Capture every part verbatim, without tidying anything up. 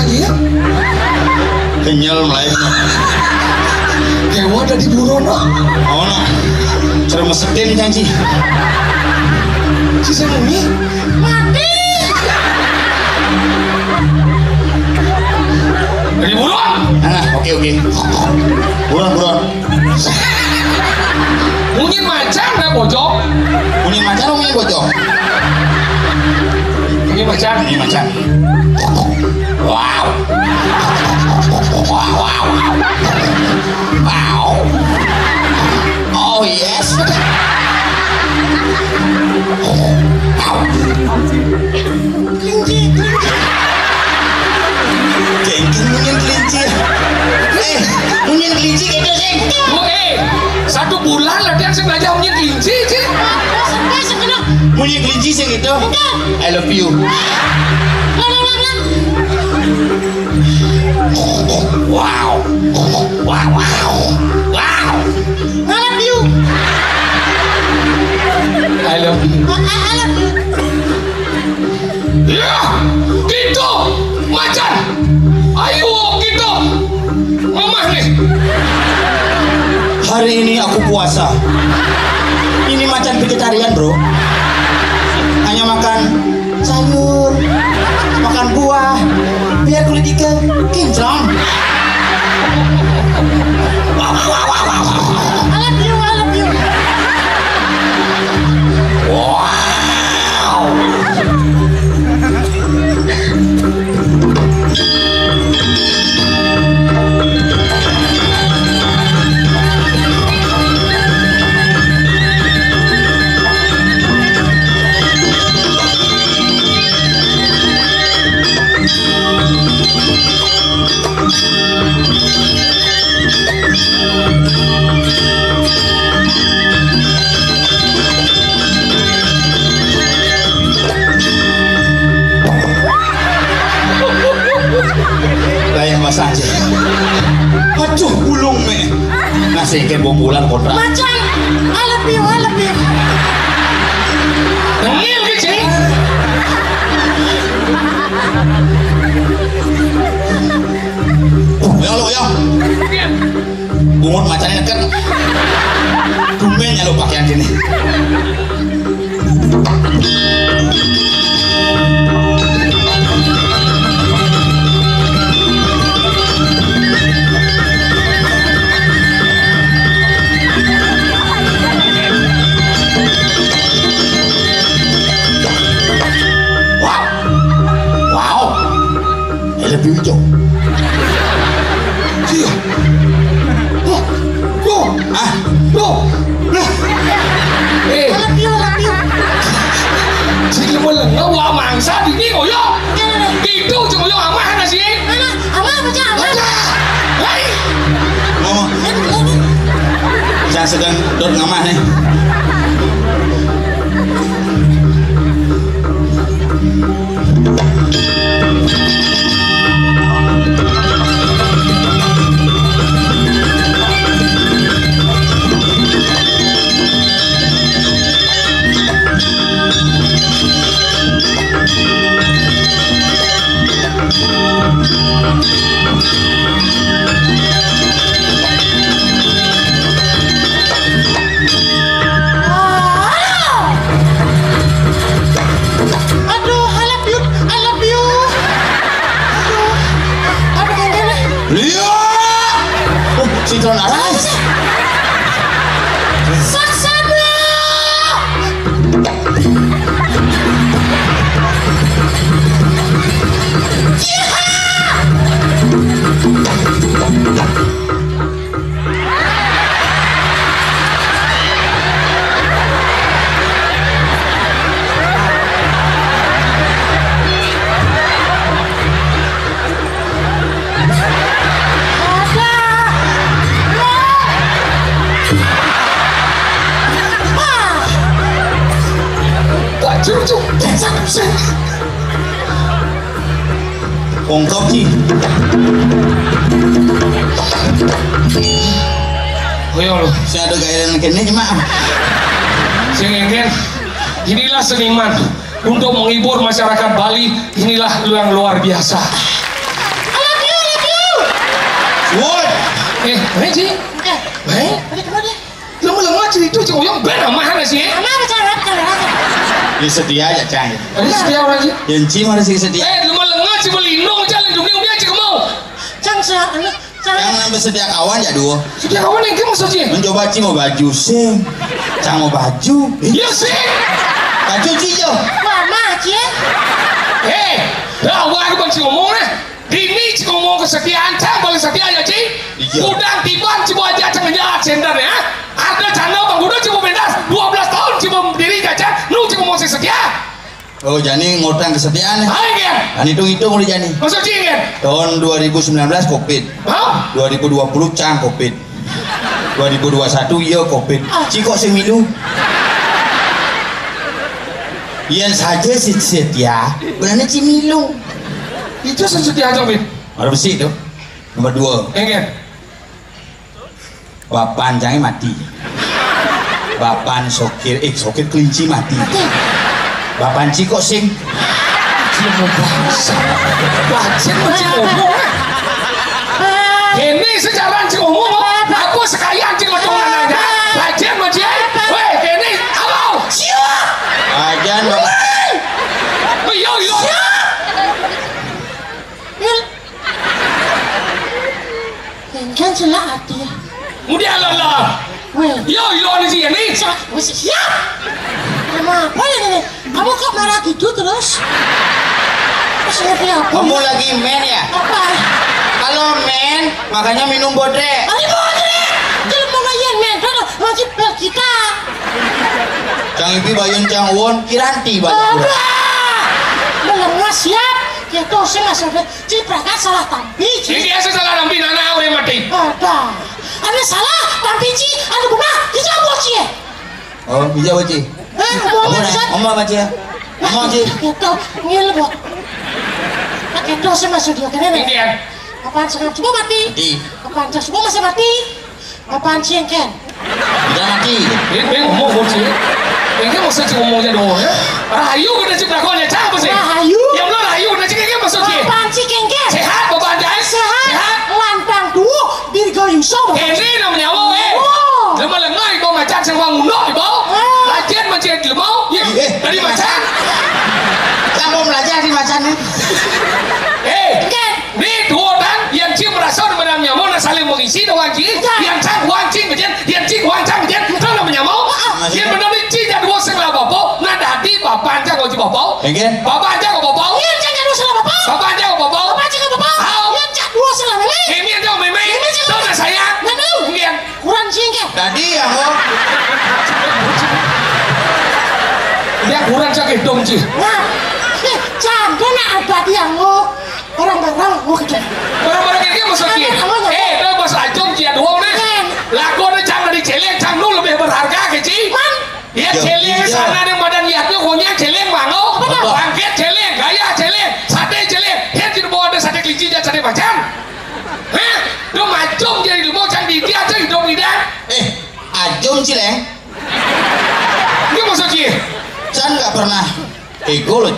Iya. Kenyal mulai. Dewa ada di burono. Oh, no. Cara mesetin janji. Si sing muni mati. Dari buron. Ah, oke, oke. Buron, buron. Muni macan nggak bocor? Muni macan, muni bocor. Muni macan. Muni macan. Wow. Wow, wow, wow. Wow. Oh, yes. Wow. Kelinci, kelinci. Kelinci, munyin kelinci. Eh, munyin kelinci gitu sih. Bu, eh, satu bulan latihan sing belajar munyin kelinci, Cik. Munyin kelinci sing gitu. I love you. Wow. Wow, wow. Wow. I love you. I love you. I, I, I love you. Ya, gitu, macan. Ayo, gitu. Mamah nih. Hari ini aku puasa. Ini macan vegetarian, bro. Hanya makan sayur, makan buah, biar kulit ikan kinclong. I love you, I love you. Wow. Lain Mas Anjir. Aduh, ulung me. Nasi ke bubulan kota. Macan, I love you, I love you. Tengil ke, Cing? Ya lo ya. Bungut macanya deket. Tumben ya lo pakaian gini. Wow. Wow. Ada piujo. Iya. Oh, oh, ah, oh, nah. Eh. Alah, piu, alah, piu. Sing meleng, wah, mangsa, dini, ngoyo. Iya, iya. Itu, cuma yo, amah, nasi. Alah, amah, apa, Cak? Amah. Alah. Hai. Ngomong. Kan, kan. Saya sedang dot ngamah, nih. Aduh, I love you, I love you. Aduh, apa kayaknya nih? Iya. Oh, sinkron aras. Saksana. Wong kau ki. Ayo lo. Saya ada gaya dan kene cuma. Sing engken. Inilah seniman untuk menghibur masyarakat Bali. Inilah yang luar biasa. Woi. Eh, eh, Ci. Eh, eh. Ada kemana dia? Lu melengah cerita Ci Oyong ben amah na sih. Amah apa cara, cara, cara? Dia setia aja, Cang. Ini setia orang Ci. Yang Ci mana sih setia? Eh, lu melengah Ci melindung, jalan dunia, dunia Ci kemau. Cang, se-, anu, Cang. Yang nambah setia kawan ya, dua. Setia kawan yang kamu saja. Mencoba Ci mau baju sing. Cang mau baju. Iya sih. Baju Ci, jo. Wah, mah, Ci. Eh, dah, wah, aku benci ngomong, nah. Dini Ci ngomong kesetiaan, Cang paling setia ya, Ci. Iya. Udang tiban Ci mau aja Cang aja sender ya. Ada channel Bang Gudo Ci mau pentas, dua belas tahun Ci mau berdiri aja, nu Ci ngomong sing setia. Oh, jadi ngutang kesetiaan ya? Ayo, Gen. Dan hitung-hitung udah jadi. Maksud Ci, Gen? Tahun dua ribu sembilan belas covid. Hah? Dua ribu dua puluh Cang covid. Dua ribu dua satu iya covid. Ah. Ci kok sing milu? Yang saja sih setia, berani Ci milu. Itu sing setia, Cang, Fit. Ada besi tuh. Nomor dua. Eh, Gen. Bapan Cangé mati. Bapan Sokir, eh, Sokir Kelinci mati. Mati. Bapan Ci kok sing? Ci mau bangsa. Bacin mau Ci ngomong. Ini sejarah Ci ngomong, apa sekalian Ci ngomong anaknya? Bacin mau Ci, weh, ini apa? Siap. Ajan, Bang. Yo, yo. Siap. Engken celak ati ya. Mudah lah lah. Weh. Yo, yo, ini sih, ini. Siap, wis siap. Kenapa ya ini? Kamu kok marah gitu terus? Terus ngerti apa? Kamu lagi main ya? Apa? Kalau main, makanya minum bodrek. Ini bodrek. Jadi mau ngayen main, terus masih kita. Cang Ipi bayun Cang Won, kiranti bayun. Apa? Melengah siap. Ya tuh, saya masuk. Ciprakan salah tampi, Ci. Ini biasa salah tampi, nana orang mati. Ada. Ada salah tampi, Ci. Ada guna. Kita buat, Ci, ya? Oh, bisa, Ci. Eh, ngomong, Ci. Ngomong apa, Ci, ya? Ngomong, Ci. Itu, ngil, Bu. Pakai dosa masuk dia, kena, nih. Ini dia. Apaan, sekarang semua mati? Mati. Apaan, semua masih mati? Apaan sih, Ken? Udah mati. Ini dia ngomong, Ci. Ini maksud Ci ngomongnya doang, ya. Rahayu kena Ci pelakonnya, Cang, apa sih? Rahayu. Yang belum rahayu kena Ci, ini maksud Ci. Apaan sih, Ken, Ken? Sehat, Bapak Anjay? Sehat. Sehat. Lantang tuh, diri goyang sobo. Ini namanya, wo, eh. Wow. Lemah lengah, ibu macan, sing wang undok, ibu. Ah. Latihan mancing di lemau, ya. Eh, eh. Dari macan. Kamu belajar di macan, ya? Eh. Ken. Ni dua orang yang Ci merasa menang nyamuk nak saling mengisi dengan Ci. Ya. Yang Cang Wang Cing macam, yang Cing Wang Cang macam, tahu nama nyamuk? Ah. Yang benar ni Ci dah dua setengah bapa, nak dadi bapa Cang kau Ci bapa. Okey. Bapa Cang kau bapa. Yang Cang dua setengah bapa. Bapa Cang kau bapa. Bapa Cang kau bapa. Au. Yang Cang dua setengah mimi. Mimi Cang mimi. Mimi Cang. Tahu nak saya? Nak tahu? Yang Kurang singkat. Tadi ya, Ho. Yang kurang sakit dong, Ci. Nah, eh, cantik nak ada dia, Ho. Orang barang, Ho, gitu. Barang-barang ini maksud Ci. Ada namanya. Eh, dah bos acung Ci, aduh, nih. Iya. Lagu ada Cang dari Celeng, Cang Nu lebih berharga ke Ci. Man? Ya, Celeng sana ada badan lihatnya, punya Celeng, Mango. Apa? Bangkit Celeng, gaya Celeng, sate Celeng. Dia tidak bawa ada sate kelinci dan sate macan. Hah? Tuh macam jadi lu mau Cang di dia aja hidup tidak. Eh, Ajum, Ci, Leng. Ini maksud Ci? Can nggak pernah ego loh.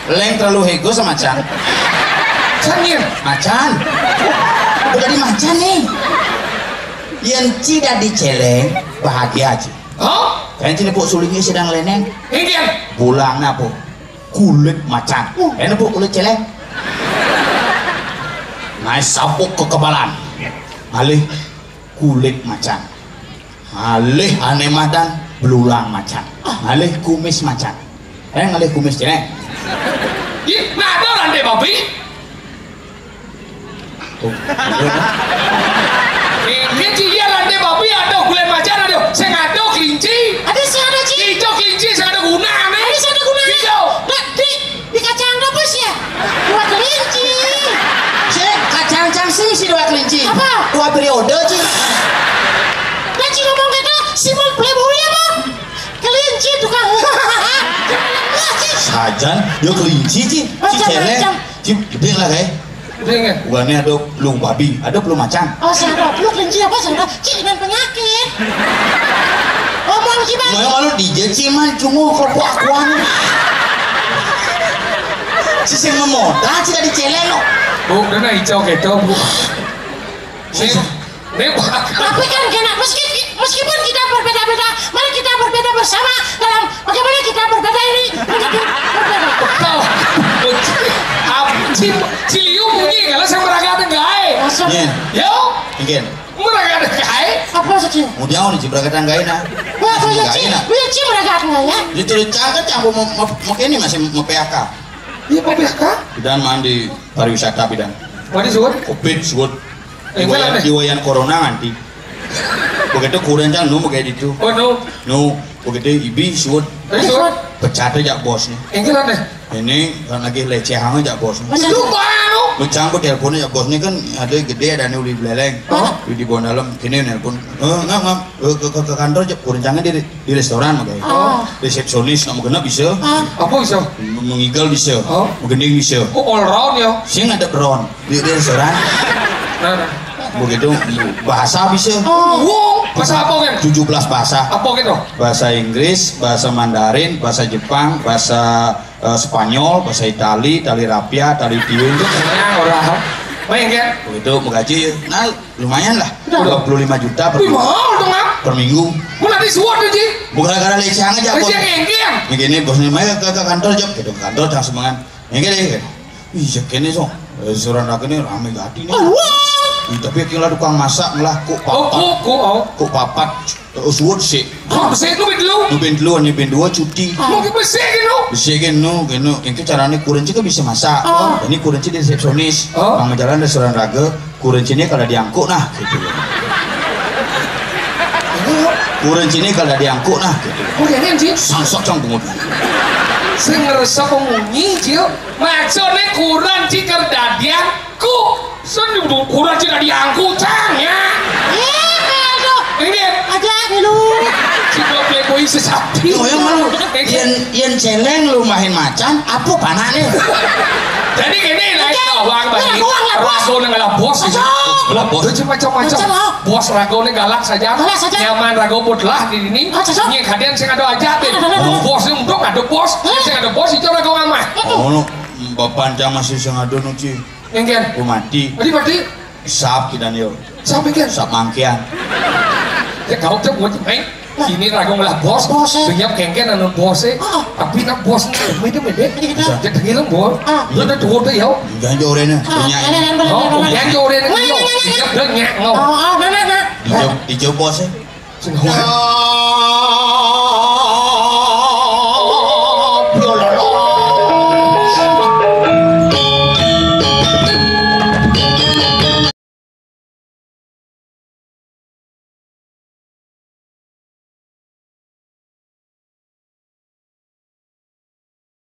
Leng terlalu ego sama Can. Can, Ci? Macan. Udah di macan nih. Yang Ci dadi Celeng, bahagia, Ci. Hah? Kan Ci nepuk sulingnya sedang leneng. Ini dia. Bulang apa? Kulit macan. Uh. Kan nepuk kulit Celeng. Naik sapuk kekebalan. Alih kulit macan. Alih ane madan belulang macan. Alih kumis macan. Eh, ngalih kumis Celeng. Ih, nah ada orang dek babi. Tuh. Ini Ci, iya, rante babi ada, kulit macan ada, sing ada kelinci. Ada sih ada, Ci. Hijau kelinci, sing ada guna, nih. Ada sih ada guna. Hijau. Nah, di, di kacang apa sih ya? Dua kelinci. Cek, kacang cang sing si dua kelinci. Apa? Dua periode, Ci. Nah, Ci ngomong gitu, Simon Playboy apa? Kelinci tukang. Sajan, yo kelinci, Ci. Ci Celeng. Macam-macam. Ci, gede lah, kayak. Gede, kan? Bukannya ada pelung babi, ada pelung macan. Oh, siapa? Pelung kelinci apa, siapa? Ci, dengan penyakit. Ngomong, Ci, Bang. Ngomong malu di Ci, man, cuma kelompok akuan. Ci sing memodal, Ci, tadi Celeng, no. Bu, udah, nah, hijau gitu, Bu. Nih, nih, Pak. Tapi kan kena, meski, meskipun kita berbeda-beda, mari kita berbeda bersama dalam bagaimana kita berbeda ini menjadi berbeda. Tahu. Ab-, Ci, Ci Liu munyi kalau saya meragatin gaé. Maksud Nih, Yo, mungkin. Meragatin gaé. Apa sih? Mau jauh nih, Ci, meragatin gaé nah. Wah, apa ya, Ci? Gaé nah. Iya, Ci, meragatin gaé. Di tulis cangkat, cangkat mau, mau, mau ini masih mau P H K. Iya, mau P H K? Bidan mandi pariwisata, bidan. Mandi suwun? Covid suwun. Enggak Iwayan, ada. Iwayan corona nganti. Begitu kurang cang nu begitu itu. Oh, nu. Nu, begitu ibi suwun. Ibi suwun. Pecat aja bos nih. Enggak ada. Ini kan lagi lecehang aja bos nih. Lu baru. Mencang ku telepon aja bos nih kan ada gede ada nih uli beleleng. Oh. Di, di bawah dalam kini nelpon. Eh, nggak, nggak. Eh, ke, ke, ke kantor aja kurang cangnya di, di restoran makanya. Oh. Resepsionis nggak mau kena bisa. Apa bisa? Mengigal bisa. Oh. Menggending bisa. Oh, all round ya. Sing ada peron di, di restoran. Nah, nah. Begitu bahasa bisa. Oh. Wow, bahasa apa kan? Tujuh belas bahasa. Apa gitu? Bahasa Inggris, bahasa Mandarin, bahasa Jepang, bahasa eh, Spanyol, bahasa Itali, tali rapia, tali tiung. Ya, orang. Main kan? Begitu menggaji. Nah, lumayan lah. Udah. Dua puluh lima juta per Wih, minggu. Mahal dong, Mak. Per minggu. Mau nanti suat aja. Bukan gara-gara lecehang aja, Bos. Lecehang. Begini, bosnya main ke, ke kantor aja. Gitu, ke kantor jangan semangat. Yang gini, gitu. Iya, kene so. Eh, seorang lagi nih rame gati nih. Wah. Ih, tapi kira tukang masak lah kok Oh, papat. Kok, kok, oh. Kok papat. Oh, suwun sih. Kok bisa itu ben lu? Nu ben telu, nu ben dua cuti. Mau ke besar gitu. Bisa kan nu, kan nu. Yang caranya kurang juga bisa masak. Oh. Ini kurang di resepsionis. Oh. Mau jalan restoran raga, kurang ini kalau diangkut nah gitu. Kurang ini kalau diangkut nah gitu. Oke, ini sih. Sangsok cang bungut. Sing ngerasa pemunyi, Cil. Maksudnya kurang di kerdadian ku. Sen kurang di diangkut cang ya. Iya, kayak itu. Ini Aja nih lu. Si goblok kuwi sesapi. Oh, ya malu. Yen, yen celeng lu main macan, apa panane? Jadi gini lah, Oke. Bang, Bang. Uang lah, Bos. Rago nang lah bos. Cocok. Lah bos. Itu macam-macam. Macam apa? Bos rago nih galak saja. Galak saja. Nyaman rago putlah di sini. Oh, cocok. Ini kadian sing ada aja deh. Ada, ada, ada. Bos ini untung ada bos. Hah? Sing ada bos itu rago ngamah. Oh, no. Bapak masih sing ada nuci. Engken. Ku mati. Mati, mati. Sap kita nih. Sap engken. Sap mangkian. Ya kau tuh buat main. Ini ragu ngelah bos. Bos, eh. Senyap kengken anu bos eh. Ah. Tapi nak bos ini beda beda. Beda, beda. Bisa. Jadi ngilang bos. Ah. Lu udah tua tuh ya. Jangan jauh deh nih. Ah, punya ini. Ini, ini, ini, Oh, ini, ini. Jangan jauh deh nih. Ini, ini, ini, ini. Siap deh nyek ngau. Oh, oh, nah, nah, nah. Dijawab, dijawab bos eh. Sing